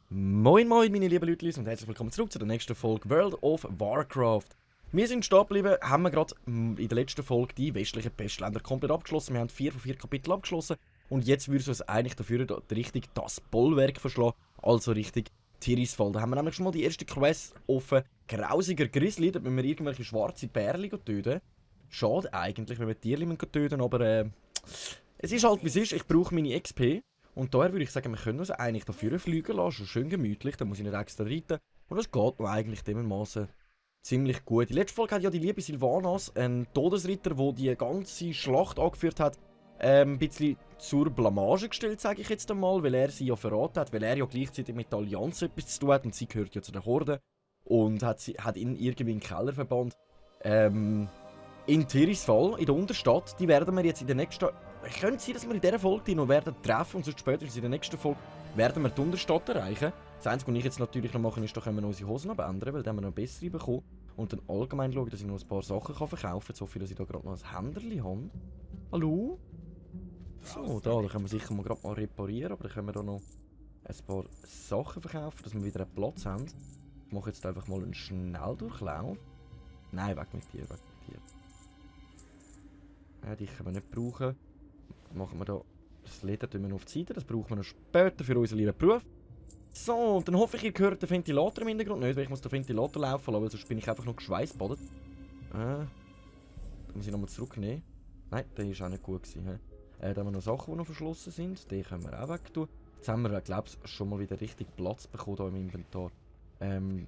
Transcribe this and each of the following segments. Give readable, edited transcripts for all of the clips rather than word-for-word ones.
Moin moin meine lieben Leute und herzlich willkommen zurück zu der nächsten Folge World of Warcraft. Wir sind stehen geblieben, haben wir gerade in der letzten Folge die westlichen Pestländer komplett abgeschlossen. Wir haben 4 von 4 Kapiteln abgeschlossen und jetzt würde es uns eigentlich dafür richtig das Bollwerk verschlagen, also richtig Tirisfal. Da haben wir nämlich schon mal die erste Quest offen. Grausiger Grizzly, da müssen wir irgendwelche schwarze Bärli töten. Schade eigentlich, wenn wir Tierli töten, aber es ist halt wie es ist, ich brauche meine XP. Und daher würde ich sagen, wir können uns eigentlich dafür fliegen lassen, schön gemütlich, da muss ich nicht extra reiten. Und es geht noch eigentlich demenmaßen ziemlich gut. Die letzte Folge hat ja die liebe Sylvanas, ein Todesritter, der die ganze Schlacht angeführt hat, ein bisschen zur Blamage gestellt, sage ich jetzt einmal, weil er sie ja verraten hat, weil er ja gleichzeitig mit der Allianz etwas zu tun hat und sie gehört ja zu der Horde und hat ihn irgendwie in den Keller verbannt. In Tirisfal, in der Unterstadt, die werden wir jetzt in der nächsten... Könnte sein, dass wir in dieser Folge die noch werden treffen und sonst spätestens in der nächsten Folge werden wir die Unterstadt erreichen. Das Einzige, was ich jetzt natürlich noch machen ist, da können wir unsere Hosen noch ändern, weil dann haben wir noch bessere bekommen. Und dann allgemein schauen, dass ich noch ein paar Sachen verkaufen kann, so viel, dass ich da gerade noch ein Händlerchen habe. Hallo? So, da können wir sicher mal gerade mal reparieren, aber dann können wir da noch ein paar Sachen verkaufen, dass wir wieder einen Platz haben. Ich mache jetzt einfach mal einen Schnelldurchlauf. Nein, weg mit dir, weg mit dir. Ja, die können wir nicht brauchen. Machen wir da das Leder noch auf die Seite, das brauchen wir noch später für unseren lieben Beruf. So, und dann hoffe ich, ihr hört den Ventilator im Hintergrund nicht, weil ich muss den Ventilator laufen lassen, sonst bin ich einfach noch geschweißbadet. Da muss ich nochmal zurücknehmen. Nein, der war auch nicht gut gewesen. Da haben wir noch Sachen, die noch verschlossen sind, die können wir auch weg tun. Jetzt haben wir, glaube ich, schon mal wieder richtig Platz bekommen hier im Inventar.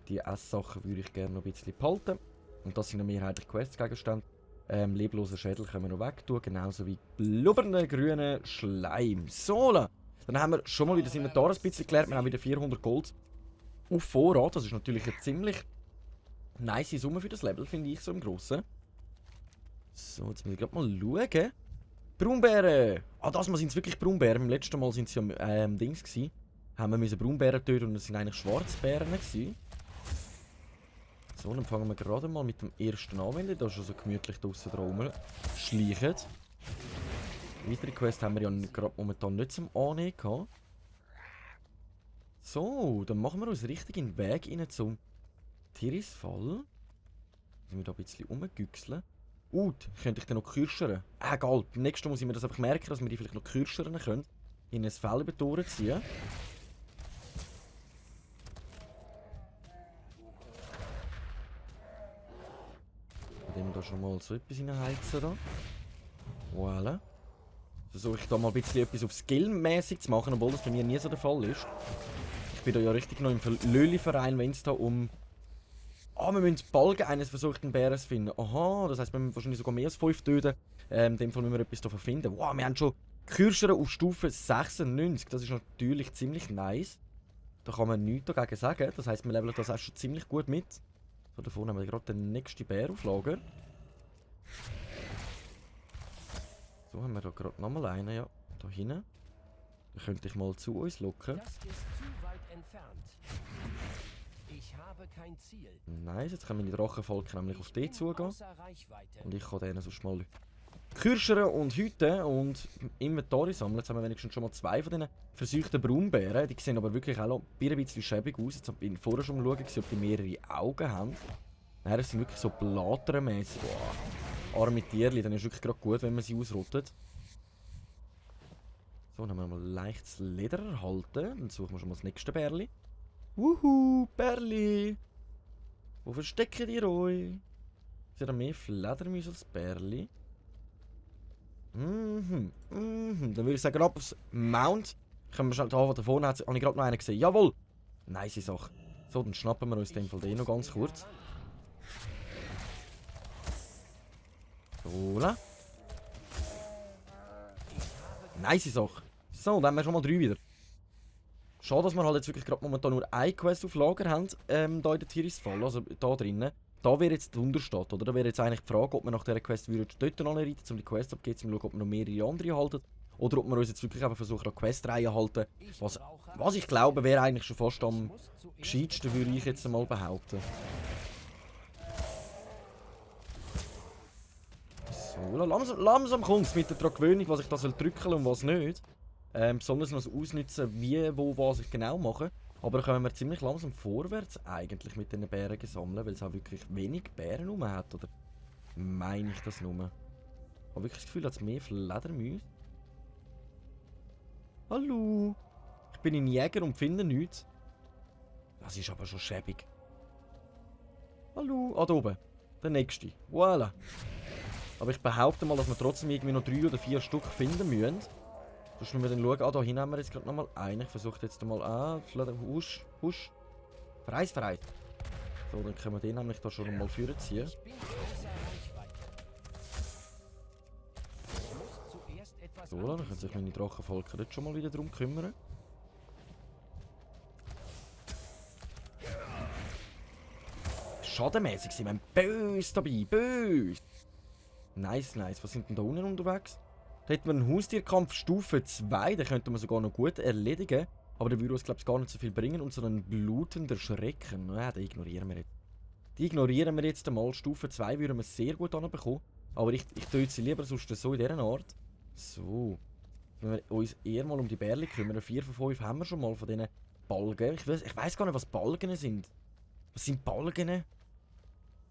Die Esssachen würde ich gerne noch ein bisschen behalten. Und das sind noch mehrheitlich Questgegenstände. Lebloser Schädel können wir noch wegtun, genauso wie blubbernden grünen Schleim. So, dann haben wir schon mal wieder das Inventar ein bisschen geklärt. Wir haben wieder 400 Gold auf Vorrat. Das ist natürlich eine ziemlich nice Summe für das Level, finde ich, so im Grossen. So, jetzt muss ich gerade mal schauen. Braunbären! Ah, das Mal sind es wirklich Braunbären. Beim letzten Mal sind es ja Dings gewesen. Haben wir Braunbären töten und es sind eigentlich Schwarzbären gewesen. So, dann fangen wir gerade mal mit dem ersten an, wenn die da schon so gemütlich draussen rum schleichen. Weitere Quests haben wir ja gerade momentan nicht zum Annehmen gehabt. So, dann machen wir uns richtig in den Weg rein zum Tirisfal. Müssen wir da ein bisschen rumgüchseln. Könnte ich dann noch kürschern? Egal, beim nächsten Mal muss ich mir das einfach merken, dass wir die vielleicht noch kürschern können. In ein Fell über die Ohren ziehen. Indem wir da schon mal so etwas reinheizen. Da. Voilà. Versuche ich da mal ein bisschen etwas auf Skill-mäßig zu machen, obwohl das bei mir nie so der Fall ist. Ich bin da ja richtig noch im Löli-Verein, wenn es da um... wir müssen Balken eines versuchten Bären zu finden. Aha, das heisst, wir müssen wahrscheinlich sogar mehr als 5 töten. In dem Fall müssen wir etwas davon finden. Wow, wir haben schon Kürschere auf Stufe 96. Das ist natürlich ziemlich nice. Da kann man nichts dagegen sagen. Das heisst, wir leveln das auch schon ziemlich gut mit. So, da vorne haben wir gerade den nächsten Bär auf Lager. So, haben wir da gerade nochmal einen, ja. Da hinten. Da könnte ich mal zu uns locken. Das ist zu weit entfernt. Ich habe kein Ziel. Nice, jetzt können meine Drachenvolker nämlich auf die zugehen. Und ich kann denen sonst mal kürschern und hüten und Inventar sammeln. Jetzt haben wir wenigstens schon mal 2 von diesen versuchten Braunbären. Die sehen aber wirklich auch ein bisschen schäbig aus. Jetzt bin ich vorher schon mal schauen, ob die mehrere Augen haben. Nein, das sind wirklich so blatternmässig. Wow. Arme Tierli, dann ist es wirklich gerade gut, wenn man sie ausrottet. So, dann haben wir mal leichtes Leder erhalten. Dann suchen wir schon mal das nächste Bärli. Wuhu, Bärli! Wo verstecken ihr euch? Ist ja mehr Fledermäuse als Bärli? Dann würde ich sagen, ab aufs Mount. Können wir schnell da vorne, habe ich gerade noch einen gesehen. Jawohl! Nice Sache. So, dann schnappen wir uns den Fall den noch ganz kurz. So, nice Sache. So, dann haben wir schon mal 3 wieder. Schade, dass wir halt jetzt wirklich gerade momentan nur eine Quest auf Lager haben, hier in der Tirisfal, also da drinnen. Da wäre jetzt die Unterstadt, oder? Da wäre jetzt eigentlich die Frage, ob wir nach dieser Quest dort anreiten, um die Quest abzugeben, um zu schauen, ob wir noch mehrere andere halten. Oder ob wir uns jetzt wirklich einfach versuchen, eine Questreihe halten. Was ich glaube, wäre eigentlich schon fast am gescheitsten, würde ich jetzt mal behaupten. So, langsam kommt es mit der Gewöhnung, was ich da drücken soll und was nicht. Besonders noch das Ausnutzen, wie, wo, was ich genau mache. Aber da kommen wir ziemlich langsam vorwärts eigentlich mit diesen Bären sammeln, weil es auch wirklich wenig Bären rum hat. Oder meine ich das nur? Ich habe wirklich das Gefühl, dass es mehr Fledermäuse. Hallo? Ich bin ein Jäger und finde nichts. Das ist aber schon schäbig. Hallo? Ah, da oben. Der nächste. Voilà. Aber ich behaupte mal, dass wir trotzdem irgendwie noch 3 oder 4 Stück finden müssen. Sonst müssen wir dann schauen. Ah, da hinten haben wir jetzt gerade nochmal einen. Ich versuche jetzt mal. Husch, husch. Verreis. So, dann können wir den nämlich da schon mal führen ziehen. Ich bin außer Reichweite. Ich muss zuerst etwas So, dann können sich meine Drachenvolker jetzt schon mal wieder darum kümmern. Schadenmäßig sind wir böse dabei. Böse. Nice. Was sind denn da unten unterwegs? Da hätten wir einen Haustierkampf Stufe 2. Den könnten wir sogar noch gut erledigen. Aber der würde uns, glaube ich, gar nicht so viel bringen. Und so einen blutender Schrecken. Ja, den ignorieren wir jetzt. Die ignorieren wir jetzt einmal. Stufe 2 würden wir sehr gut anbekommen. Aber ich töte sie lieber sonst so in dieser Art. So. Wenn wir uns eher mal um die Bärli kümmern. 4 von 5 haben wir schon mal von diesen Balgen. Ich weiss gar nicht, was Balgen sind. Was sind Balgen?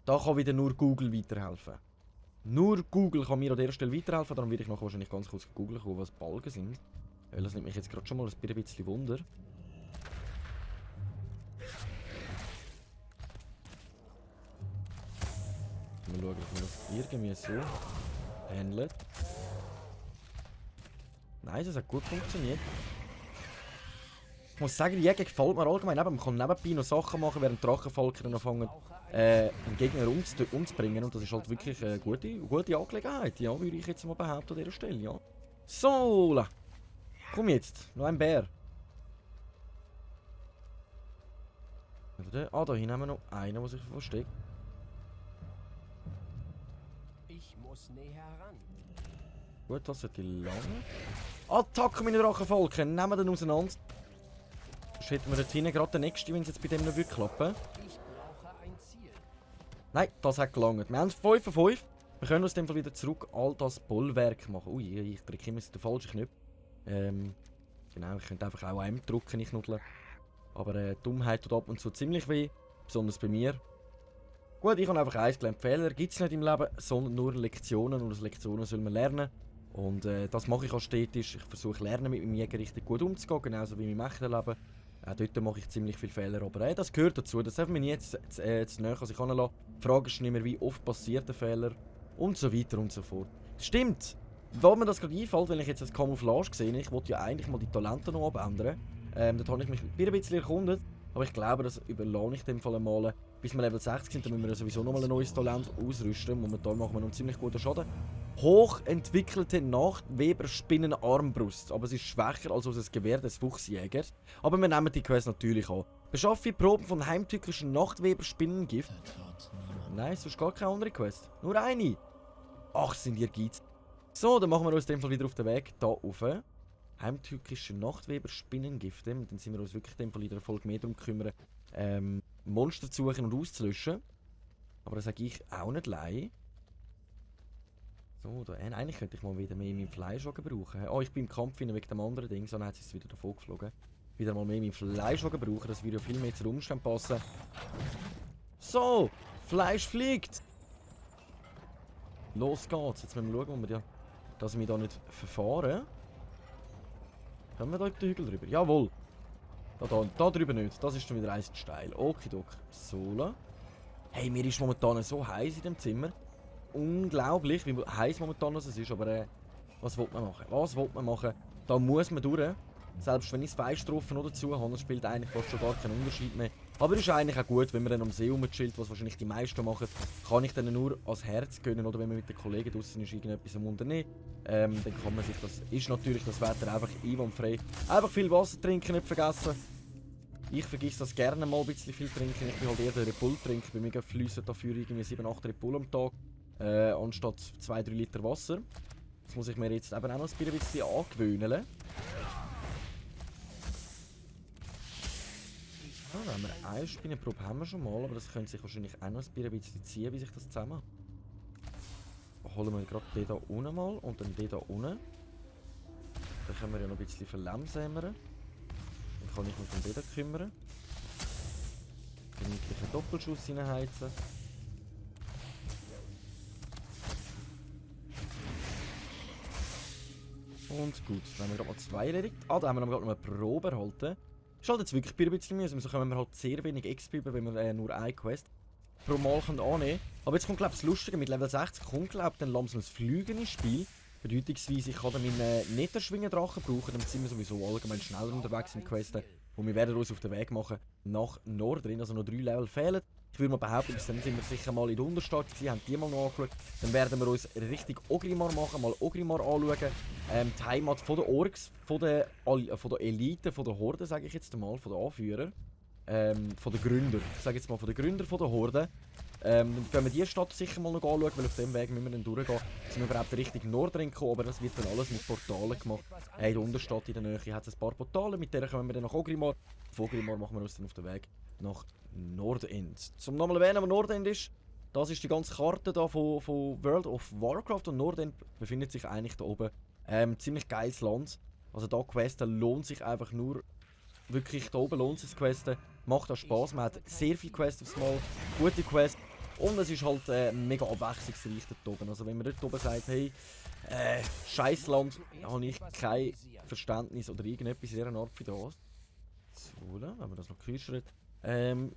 Da kann wieder nur Google weiterhelfen. Nur Google kann mir an dieser Stelle weiterhelfen. Darum werde ich nachher wahrscheinlich ganz kurz googeln, was Balgen sind. Das nimmt mich jetzt gerade schon mal ein bisschen Wunder. Mal schauen, ob wir das irgendwie so handeln. Nice, das hat gut funktioniert. Ich muss sagen, die Jäger gefällt mir allgemein. Man kann nebenbei noch Sachen machen, während Drachenvolker dann anfangen, einen Gegner umzubringen. Und das ist halt wirklich eine gute Angelegenheit, ja, würde ich jetzt mal behaupten an dieser Stelle, ja. So, komm jetzt, noch ein Bär. Ah, da hinten haben wir noch einen, der sich versteckt. Ich muss näher ran. Gut, das sollte lange. Attacke, meine Drachenvolker, nehmen den auseinander. Sonst hätten wir dort hinten gerade den nächsten, wenn es jetzt bei dem noch klappen. Ich brauche ein Ziel. Nein, das hat gelangt. Wir haben 5 von 5. Wir können aus dem Fall wieder zurück all das Bollwerk machen. Ui, ich drücke immer den falschen Knopf. Genau, ich könnte einfach auch M drücken, nicht nudeln. Aber Dummheit tut ab und zu ziemlich weh. Besonders bei mir. Gut, ich habe einfach eins gelernt. Fehler gibt es nicht im Leben, sondern nur Lektionen. Und aus Lektionen soll man lernen. Und das mache ich auch stetig. Ich versuche lernen, mit meinem Jäger richtig gut umzugehen. Genauso wie im echten Leben. Auch dort mache ich ziemlich viele Fehler. Aber das gehört dazu. Das darf man nie zu näher an sich heranlassen. Die Frage ist nicht mehr, wie oft passiert der Fehler. Und so weiter und so fort. Stimmt! Weil mir das gerade einfällt, wenn ich jetzt das Camouflage sehe, ich wollte ja eigentlich mal die Talente noch abändern. Dort habe ich mich ein bisschen erkundet. Aber ich glaube, das überlasse ich in dem Fall einmal. Bis wir Level 60 sind, dann müssen wir sowieso nochmal ein neues Talent ausrüsten. Momentan machen wir noch ziemlich guten Schaden. Hochentwickelte Nachtweberspinnenarmbrust. Aber es ist schwächer als unser Gewehr des Fuchsjägers. Aber wir nehmen die Quest natürlich an. Beschaffe Proben von heimtückischen Nachtweberspinnengift. Nein, sonst gar keine andere Quest. Nur eine. Ach, sind ihr Geiz. So, dann machen wir uns in dem Fall wieder auf den Weg da rauf. Heimtückische Nachtweberspinnengifte. Dann sind wir uns wirklich in dem Fall in der Folge mehr darum kümmern, Monster zu suchen und auszulöschen. Aber das sage ich auch nicht allein. So, da, eigentlich könnte ich mal wieder mehr in meinem Fleisch brauchen. Oh, ich bin im Kampf wegen dem anderen Ding, so dann hat es wieder davon geflogen. Wieder mal mehr in meinem Fleisch brauchen, das würde ja viel mehr zu den Umständen passen. So, Fleisch fliegt! Los geht's, jetzt müssen wir schauen, dass wir da nicht verfahren. Können wir da über den Hügel drüber? Jawohl! Da drüber nicht, das ist schon wieder eins steil. Okidok. So. Hey, mir ist momentan so heiß in dem Zimmer. Unglaublich, wie heiß momentan es ist, aber was will man machen? Was will man machen? Da muss man durch. Selbst wenn ich 2 Strophen noch dazu habe, das spielt eigentlich fast schon gar keinen Unterschied mehr. Aber es ist eigentlich auch gut, wenn man dann am See rumchillt, was wahrscheinlich die meisten machen, kann ich dann nur ans Herz gönnen oder wenn man mit den Kollegen draußen ist, irgendetwas am Unternehmen. Dann kann man sich das, ist natürlich das Wetter einfach einwandfrei. Einfach viel Wasser trinken, nicht vergessen. Ich vergesse das gerne mal ein bisschen viel trinken. Ich bin halt eher der Red Bull trinker. Bei mir fließen dafür irgendwie 7-8 Red Bull am Tag. Anstatt 2-3 Liter Wasser. Das muss ich mir jetzt eben auch noch ein bisschen angewöhnen. Ah, haben wir eine Spinnenprobe haben wir schon mal, aber das könnte sich wahrscheinlich auch noch ein bisschen ziehen, wie sich das zusammen. holen wir gerade den da unten mal und dann den da unten. Dann können wir ja noch ein bisschen verlangsamen. Dann kann ich mich um den da kümmern. Gemütlichen Doppelschuss reinheizen. Und gut, dann haben wir gerade mal 2 erledigt. Ah, da haben wir gerade noch eine Probe erhalten. Ist halt jetzt wirklich ein bisschen mühsam, so können wir halt sehr wenig XP über, wenn wir nur eine Quest pro Mal annehmen können. Aber jetzt kommt, glaube ich, das Lustige, mit Level 60 kommt, glaube ich, dann langsam das Fliegen ins Spiel. Bedeutungsweise, ich kann dann meinen Netterschwingen-Drachen brauchen, dann sind wir sowieso allgemein schneller unterwegs in Questen. Und wir werden uns auf den Weg machen nach Norden, also noch 3 Level fehlen. Ich würde mal behaupten, bis dann sind wir sicher mal in der Unterstadt gewesen, haben die mal noch angeschaut. Dann werden wir uns richtig Orgrimmar machen, mal Orgrimmar anschauen. Die Heimat von den Orks, von der Elite, von der Horde, sage ich jetzt mal, von den Anführern. Von den Gründern, ich sage jetzt mal von den Gründern von der Horde. Dann können wir die Stadt sicher mal noch anschauen, weil auf dem Weg müssen wir dann durchgehen, dass wir überhaupt Richtung Norden kommen, aber das wird dann alles mit Portalen gemacht. In der Unterstadt in der Nähe hat es ein paar Portale, mit denen kommen wir dann nach Orgrimmar. Von Orgrimmar machen wir uns dann auf den Weg nach Nordend. Zum nochmal erwähnen, wo Nordend ist, das ist die ganze Karte da von World of Warcraft und Nordend befindet sich eigentlich da oben. Ziemlich geiles Land. Also da Questen lohnt sich einfach nur, wirklich da oben lohnt sich Questen. Macht auch Spaß, man hat sehr viele Quests aufs Mal, gute Quests. Und es ist halt mega abwechslungsreich dort oben. Also wenn man dort oben sagt, hey, Scheissland, habe ich kein Verständnis oder irgendetwas in dieser Art für das. So, dann haben wir das noch geküstert.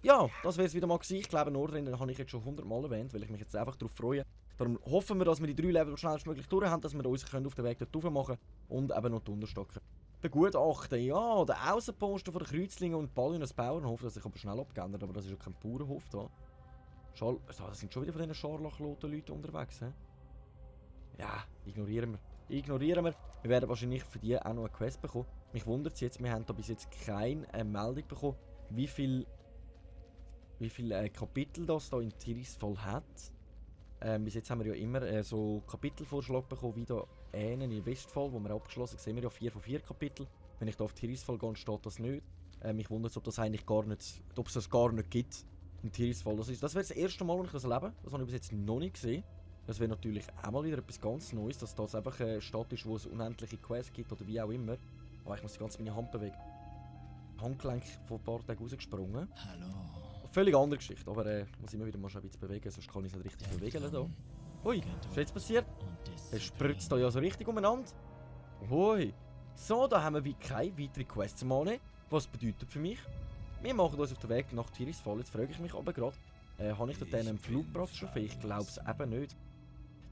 Ja, das wäre es wieder mal gewesen. Ich glaube, Nordrhein habe ich jetzt schon 100 Mal erwähnt, weil ich mich jetzt einfach darauf freue. Darum hoffen wir, dass wir die 3 Level schnellstmöglich durch haben, dass wir uns auf den Weg dort machen und eben noch die Unterstocken begutachten. Ja, der Außenposten von den Kreuzlingen und Balliones Bauernhof, das ist aber schnell abgeändert, aber das ist ja kein Bauernhof da. Das sind schon wieder von diesen Scharlachloten-Leuten unterwegs, he? Ja, ignorieren wir. Ignorieren wir. Wir werden wahrscheinlich für die auch noch eine Quest bekommen. Mich wundert es jetzt, wir haben da bis jetzt keine Meldung bekommen, wie viel Kapitel das da in Tirisfal hat. Bis jetzt haben wir ja immer so Kapitelvorschlag bekommen, wie da in Westfall, wo wir abgeschlossen haben, sehen wir ja 4 von 4 Kapitel. Wenn ich da auf Tirisfal gehe, steht das nicht. Mich wundert es, ob das eigentlich gar nicht, ob es das gar nicht gibt in Tirisfal. Das wäre das erste Mal, wenn ich das erlebe. Das habe ich bis jetzt noch nicht gesehen. Das wäre natürlich auch mal wieder etwas ganz Neues, dass das einfach eine Stadt ist, wo es unendliche Quests gibt oder wie auch immer. Aber ich muss die ganze meine Hand bewegen. Handgelenk von ein paar Tagen rausgesprungen. Hallo. Völlig andere Geschichte, aber muss immer wieder mal schon ein bisschen bewegen, sonst kann ich es nicht richtig bewegen da. Hui, was ist jetzt passiert? Er spritzt da ja so richtig umeinander. Hui. So, da haben wir wie keine weiteren Quests mehr annehmen. Was bedeutet für mich? Wir machen uns auf den Weg nach Tirisfal. Jetzt frage ich mich aber gerade, habe ich dort einen Flugplatz-Trophäe? Ich glaube es eben nicht.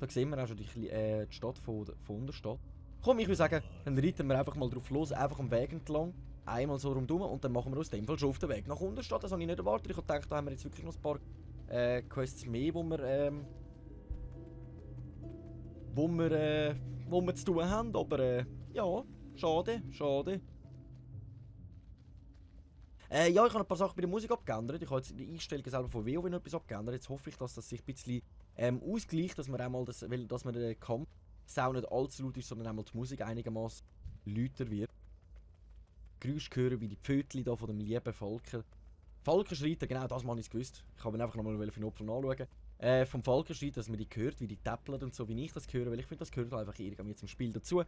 Da sehen wir auch schon die Stadt von Unterstadt. Komm, ich würde sagen, dann reiten wir einfach mal drauf los, einfach am Weg entlang. Einmal so rundum und dann machen wir aus dem Fall schon auf den Weg nach Unterstadt. Das habe ich nicht erwartet. Ich habe gedacht, da haben wir jetzt wirklich noch ein paar Quests mehr, wo wir zu tun haben. Aber ja, schade, schade. Ja, ich habe ein paar Sachen bei der Musik abgeändert. Ich habe jetzt die Einstellungen selber von WoW noch etwas abgeändert. Jetzt hoffe ich, dass das sich ein bisschen ausgleicht, dass man einmal dass man der Kampfsound nicht allzu laut ist, sondern einmal die Musik einigermaßen lauter wird. Geräusche hören wie die Pfötchen da von dem lieben Falkenschreiter, genau das habe ich gewusst. Ich habe ihn einfach nochmal für den Opfer nachschauen. Vom Falkenschreiter, dass man die hört, wie die täppeln und so, wie ich das höre, weil ich finde, das gehört einfach irgendwie zum Spiel dazu.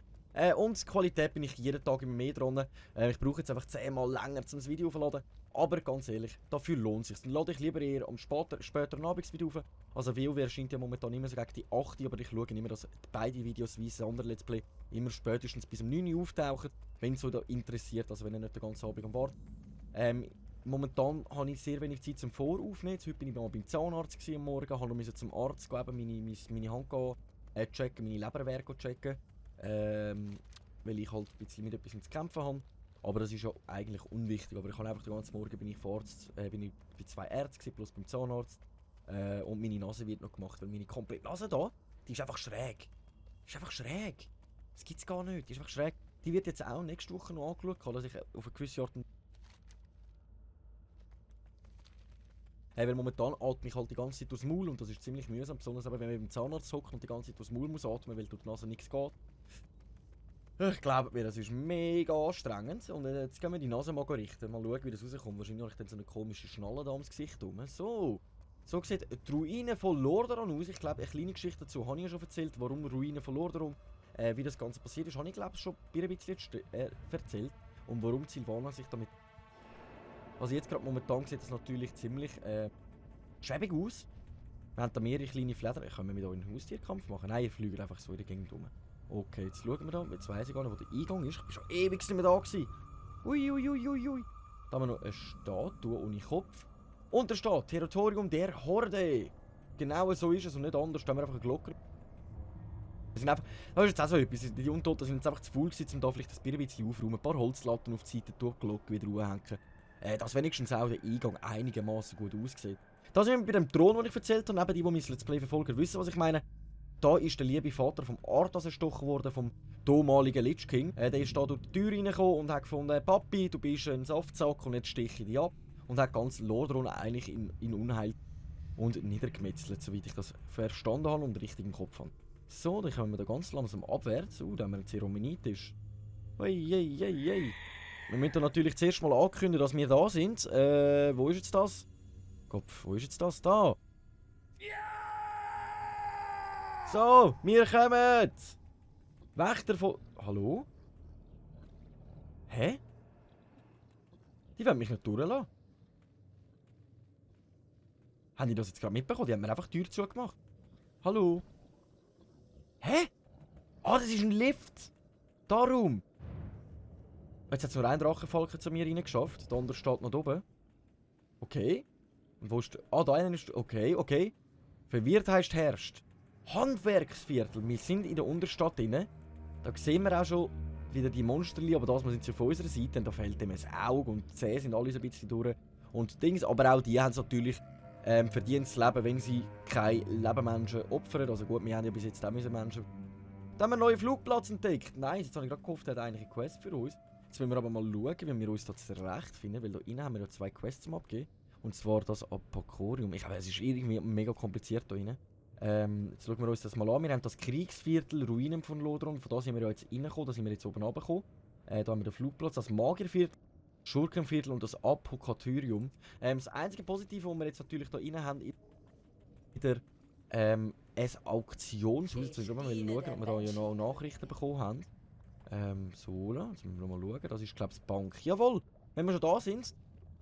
Und die Qualität bin ich jeden Tag immer mehr dran. Ich brauche jetzt einfach 10-mal länger, um das Video aufzuladen. Aber ganz ehrlich, dafür lohnt es sich. Dann lade ich lieber eher am späteren Abends-Video auf. Also WoW erscheint ja momentan immer so gegen die 8, aber ich schaue immer, dass beide Videos wie andere Let's Play immer spätestens bis um 9 Uhr auftauchen, wenn es so da interessiert, also wenn ihr nicht den ganzen Abend am Bord. Momentan habe ich sehr wenig Zeit zum Voraufnehmen. Heute bin ich mal beim Zahnarzt am Morgen, habe noch zum Arzt gehen, meine Hand checken, meine Leberwerte checken. Weil ich halt ein bisschen mit etwas zu kämpfen habe. Aber das ist ja eigentlich unwichtig. Aber ich habe einfach den ganzen Morgen bin ich bei 2 Ärzten plus beim Zahnarzt. Und meine Nase wird noch gemacht, weil meine komplette Nase da, die ist einfach schräg. Die ist einfach schräg. Das gibt es gar nicht. Die ist einfach schräg. Die wird jetzt auch nächste Woche noch angeschaut, dass ich auf eine gewisse Art weil momentan atme ich halt die ganze Zeit durchs Maul und das ist ziemlich mühsam, besonders wenn man mit dem Zahnarzt hockt und die ganze Zeit durchs Maul muss atmen, weil durch die Nase nichts geht. Ich glaube mir, das ist mega anstrengend und jetzt gehen wir die Nase mal richten, mal schauen wie das rauskommt. Wahrscheinlich habe ich dann so eine komische Schnalle da ums Gesicht rum. So, So sieht die Ruine von Lordaeron aus. Ich glaube, eine kleine Geschichte dazu habe ich ja schon erzählt, warum Ruine von Lordaeron, wie das Ganze passiert ist, habe ich glaube schon ein bisschen erzählt. Und warum Sylvanas sich damit... Also jetzt gerade momentan sieht das natürlich ziemlich schäbig aus. Wir haben da mehrere kleine Fledern. Können wir mit euch einen Haustierkampf machen? Nein, ihr fliegt einfach so in der Gegend rum. Okay, jetzt schauen wir da. Jetzt weiss ich gar nicht, wo der Eingang ist. Ich bin schon ewig nicht mehr da gewesen. Ui. Da haben wir noch eine Statue ohne Kopf. Und da steht Territorium der Horde. Genau so ist es und nicht anders. Da haben wir einfach eine Glocke. Das ist jetzt auch so etwas. Die Untoten sind jetzt einfach zu faul gewesen, um da vielleicht das Bier ein bisschen aufräumen. Ein paar Holzlatten auf die Seite, die Glocke wieder hochhängen. Dass wenigstens auch der Eingang einigermaßen gut aussieht. Da sind wir bei dem Thron, den ich erzählt habe. Eben die mein Let's Play-Verfolger wissen, was ich meine. Da ist der liebe Vater vom Arthas erstochen worden, vom damaligen Lich King. Der ist da durch die Tür reingekommen und hat gefunden, Papi, du bist ein Saftsack und jetzt steche ich dich ab. Und hat ganz Lordaeron eigentlich in Unheil und niedergemetzelt, soweit ich das verstanden habe und richtig im Kopf habe. So, dann kommen wir da ganz langsam abwärts. Da haben wir einen Zeremonitisch. Hey. Wir müssen natürlich zuerst mal ankündigen, dass wir da sind. Wo ist jetzt das? Kopf, wo ist jetzt das? Da! So, wir kommen! Wächter von... Hallo? Hä? Die wollen mich nicht durchlassen. Haben die das jetzt gerade mitbekommen? Die haben mir einfach die Tür zugemacht. Hallo? Hä? Ah, das ist ein Lift! Darum! Jetzt hat es nur ein Drachenfalken zu mir reingeschafft. Der andere steht noch oben. Okay. Und wo ist der? Ah, da einer ist... Okay. Verwirrtheit herrscht. Handwerksviertel. Wir sind in der Unterstadt drin. Da sehen wir auch schon wieder die Monsterli, aber das sind sie auf unserer Seite. Und da fehlt ihm ein Auge und die Zähne sind alle so ein bisschen durch. Und Dings, aber auch die haben es natürlich verdient zu leben, wenn sie keine Lebensmenschen opfern. Also gut, wir haben ja bis jetzt auch Menschen. Da haben wir einen neuen Flugplatz entdeckt. Nice, jetzt habe ich gerade gehofft, er hat eigentlich eine Quest für uns. Jetzt wollen wir aber mal schauen, wie wir uns da zurechtfinden, weil da innen haben wir ja 2 Quests zum Abgeben. Und zwar das Apokorium. Ich glaube, es ist irgendwie mega kompliziert da rein. Jetzt schauen wir uns das mal an. Wir haben das Kriegsviertel, Ruinen von Lordaeron. Von da sind wir ja jetzt reingekommen, da sind wir jetzt oben runtergekommen. Da haben wir den Flugplatz, das Magierviertel, Schurkenviertel und das Apokatorium. Das einzige Positive, was wir jetzt natürlich da rein haben, ist wieder ein Auktionshaus. Jetzt müssen wir mal schauen, ob wir da ja noch Nachrichten bekommen haben. So, jetzt müssen wir mal schauen. Das ist, glaube ich, die Bank. Jawohl, wenn wir schon da sind.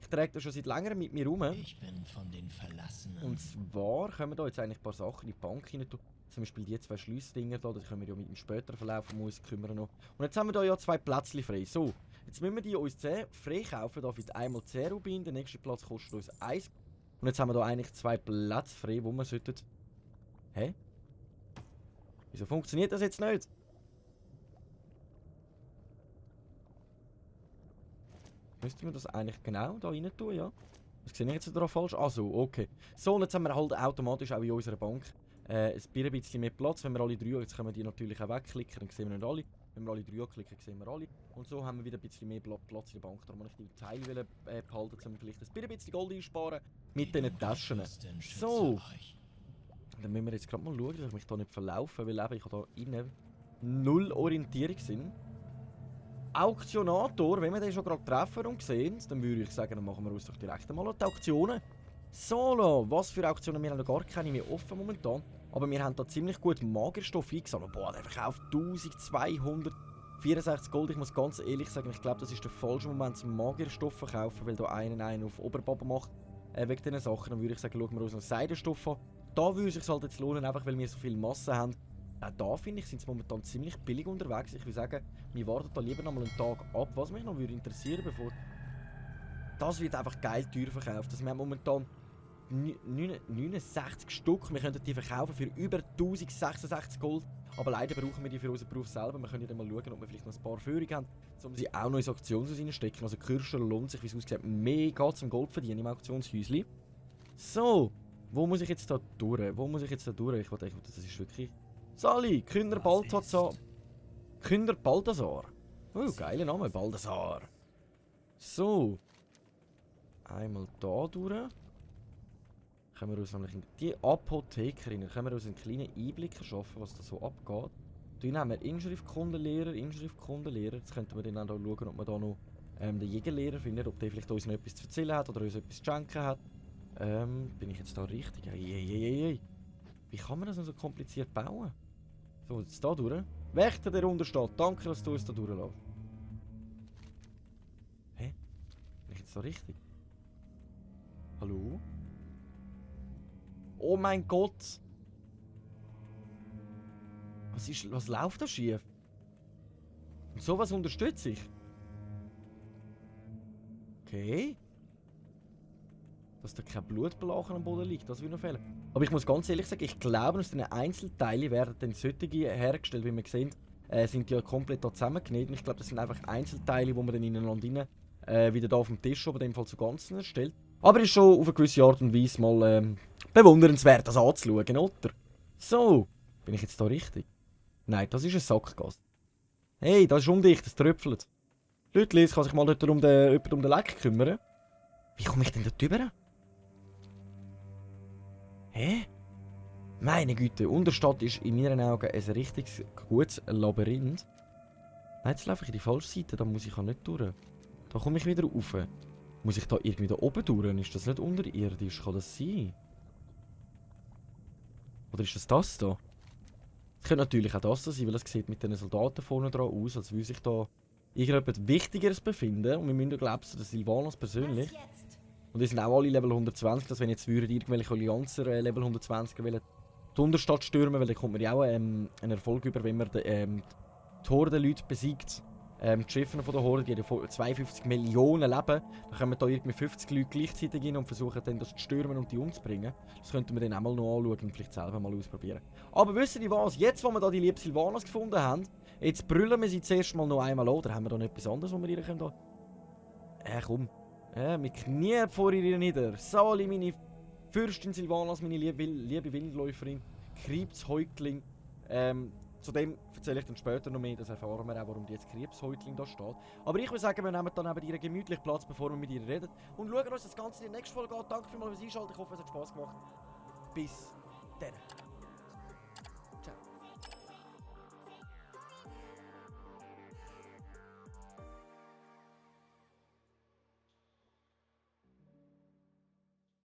Ich trage das schon seit längerem mit mir rum. Ich bin von den Verlassenen. Und zwar können wir da jetzt eigentlich ein paar Sachen in die Bank rein tun. Zum Beispiel die 2 Schliessdinger da, das können wir ja mit dem späteren Verlauf uns kümmern noch. Und jetzt haben wir da ja 2 Plätzchen frei. So, jetzt müssen wir die uns frei kaufen. Da wird einmal 10 Rubin, der nächste Platz kostet uns 1. Und jetzt haben wir da eigentlich 2 Plätze frei, wo wir sollten... Hä? Wieso funktioniert das jetzt nicht? Müssten wir das eigentlich genau da rein tun, ja? Was sehe ich jetzt da falsch? Ah so, okay. So, und jetzt haben wir halt automatisch auch in unserer Bank ein bisschen mehr Platz. Wenn wir alle 3, jetzt können wir die natürlich auch wegklicken, dann sehen wir nicht alle. Wenn wir alle 3 klicken, sehen wir alle. Und so haben wir wieder ein bisschen mehr Platz in der Bank. Darum wollte ich die Teile behalten, um vielleicht ein bisschen Gold einsparen mit diesen Taschen. So. Dann müssen wir jetzt gerade mal schauen, dass ich mich da nicht verlaufe, weil eben ich habe da innen 0 Orientierungssinn. Auktionator, wenn wir den schon gerade treffen und sehen, dann würde ich sagen, dann machen wir uns doch direkt mal die Auktionen. Solo, was für Auktionen? Wir haben noch gar keine mehr offen momentan. Aber wir haben da ziemlich gut Magerstoff eingesammelt. Boah, der verkauft 1264 Gold. Ich muss ganz ehrlich sagen, ich glaube, das ist der falsche Moment zum Magerstoff verkaufen, weil da einen auf Oberbaba macht. Wegen diesen Sachen, dann würde ich sagen, schauen wir uns noch Seidenstoff an. Da würde es sich halt jetzt lohnen, einfach weil wir so viel Masse haben. Auch da finde ich, sind sie momentan ziemlich billig unterwegs. Ich würde sagen, wir warten da lieber noch mal einen Tag ab. Was mich noch würde interessieren, bevor... Das wird einfach geil teuer verkauft. Also wir haben momentan 69 Stück. Wir könnten die verkaufen für über 1066 Gold. Aber leider brauchen wir die für unseren Beruf selber. Wir können ja mal schauen, ob wir vielleicht noch ein paar Führungen haben, um sie auch noch ins Auktionshaus reinstecken. Also Kirscher lohnt sich, wie es aussieht, mega zum Gold verdienen im Auktionshäuschen. So, wo muss ich jetzt da durch? Ich wollte, das ist wirklich... Sali, Künder Balthasar. Künder Balthasar. Oh, geiler Name, Balthasar. So. Einmal da durch. Können wir uns nämlich die Apothekerin, können wir uns einen kleinen Einblick verschaffen, was da so abgeht. Dann haben wir Inschriftkundenlehrer. Jetzt könnten wir dann auch schauen, ob wir da noch den Jägerlehrer finden, ob der vielleicht uns noch etwas zu erzählen hat oder uns etwas zu schenken hat. Bin ich jetzt da richtig? Ei. Wie kann man das denn so kompliziert bauen? So, jetzt da durch. Wächter, der untersteht. Danke, dass du uns da durchlässt. Hä? Bin ich jetzt da richtig? Hallo? Oh mein Gott! Was läuft da schief? Und sowas unterstütze ich. Okay. Dass da kein Blutbelachen am Boden liegt, das würde noch fehlen. Aber ich muss ganz ehrlich sagen, ich glaube, aus den Einzelteilen werden dann solche hergestellt, wie wir sehen, sind die ja komplett da zusammengenäht. Und ich glaube, das sind einfach Einzelteile, die man dann ineinander wieder da auf dem Tisch oben in dem Fall zu Ganzen erstellt. Aber ist schon auf eine gewisse Art und Weise mal bewundernswert, das anzuschauen, oder? So, bin ich jetzt da richtig? Nein, das ist ein Sackgasse. Hey, das ist undicht, das tröpfelt. Leute, kann sich mal dort um den Leck kümmern? Wie komme ich denn dort rüber? Hä? Meine Güte, Unterstadt ist in meinen Augen ein richtig gutes Labyrinth. Nein, jetzt laufe ich in die falsche Seite, da muss ich auch nicht durch. Da komme ich wieder rauf. Muss ich da irgendwie da oben durch? Ist das nicht unterirdisch? Kann das sein? Oder ist das das da? Es könnte natürlich auch das sein, weil das sieht mit den Soldaten vorne dran aus, als würde sich da irgendetwas Wichtigeres befinden. Und wir müssen ja glauben, der Sylvanas persönlich. Und die sind auch alle Level 120, dass wenn jetzt irgendwelche Allianzer Level 120 wollen die Unterstadt stürmen, weil dann kommt man ja auch einen Erfolg über, wenn man die Horde-Leute besiegt. Die Schiffe von der Horde, die haben 52 Millionen Leben. Dann kommen da irgendwie 50 Leute gleichzeitig hin und versuchen dann das zu stürmen und die umzubringen. Das könnten wir dann auch mal noch anschauen und vielleicht selber mal ausprobieren. Aber wisst ihr was? Jetzt, wo wir da die liebe Sylvanas gefunden haben, jetzt brüllen wir sie zuerst mal noch einmal an. Oder haben wir da noch etwas anderes, was wir ihr können? Komm. Wir knien vor ihr nieder. Sali, meine Fürstin Sylvanas, meine liebe Wildläuferin. Krebshäutling. Zu dem erzähle ich dann später noch mehr, das erfahren wir auch, warum die jetzt Krebshäutling da steht. Aber ich würde sagen, wir nehmen dann neben ihr gemütlich Platz, bevor wir mit ihr reden. Und schauen uns das Ganze in der nächsten Folge an. Danke vielmals fürs Einschalten, ich hoffe, es hat Spaß gemacht. Bis dann.